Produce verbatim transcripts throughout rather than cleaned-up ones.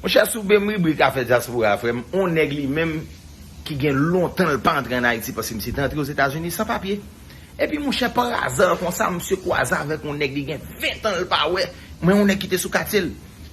Monchè, sou menm ribrik afè dyaspora, frè m, on nèg li menm ki gen lontan l pa antre ann Ayiti, paske misye te antre Ozetazini san papye. Epi, monchè, pa aza konsa, misye kwaze avèk on nèg li gen ven tan l pa wè. Mwen, on nèg ki te sou katye l.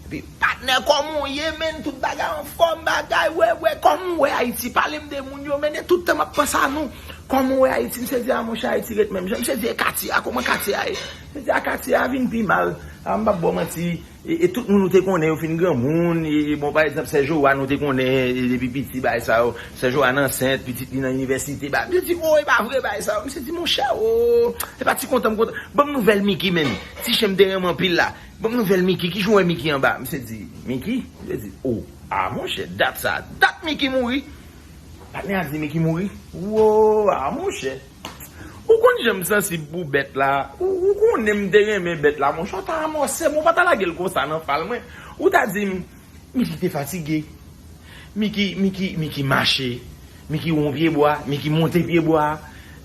Epi, patnè, kòman w ye, menn? Tout bagay anfòm, bagay, wè, wè, kòman w wè Ayiti? Pale m de moun yo, menn, e tout tan m ap panse a nou. Kòman w wè Ayiti? Misye di, a, monchè, Ayiti ret menm jan. Misye di, e katye a, kòman katye a ye? Misye di, a, katye a vin pi mal. A, m p ap ba w manti. E, e tout moun ou te konnen yo fin granmoun. E, e bon, pa egzanp, sè Jowa nou te konnen, e, depi piti, bagay sa yo. Sè Jowa nan ansent, pitit li nan inivèsite, bagay. Misye di, o, e pa vre, bagay sa yo. Misye di, monchè, o, e pa ti kontan m kontan. Ban m nouvèl Miki, menn. Ti chen m te renmen anpil la. Ban m nouvèl Miki, ki jan w wè Miki anba? Misye di, Miki? Misye di, o, a, monchè, dat sa, dat Miki mouri. Patnè a di, Miki mouri? Wo, a, monchè. Ou konn jan m sansib pou bèt la? Ou, ou konnen m te renmen bèt la, monchè, w ta amòse m, ou pa ta lage l konsa nan fal mwen. Ou ta di m, Miki te fatige. Miki, Miki, Miki mache. Miki wè on pyebwa, Miki monte pyebwa.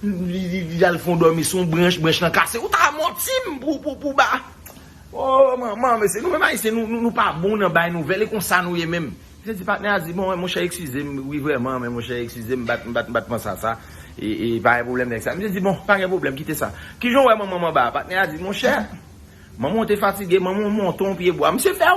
Li, li, li al fè on dòmi sou on branch, branch lan kase. Ou ta amòti m pou, pou, pou ba. O, manman, mesye, nou menm Ayisyen, nou, nou, nou pa bon nan bay nouvèl, e konsa nou ye menm. Misye di, patnè a di, bon, monchè, eskize m, wi, vrèman, men monchè, eskize m, m pa t, m pa t, m pa t panse a sa. E, e, pa gen pwoblèm nèg sa. Misye di, bon, pa gen pwoblèm, kite sa. Ki jan w wè manman m anba a? Patnè a di, monchè, manman w te fatige, manman w monte on pyebwa. Misye fè,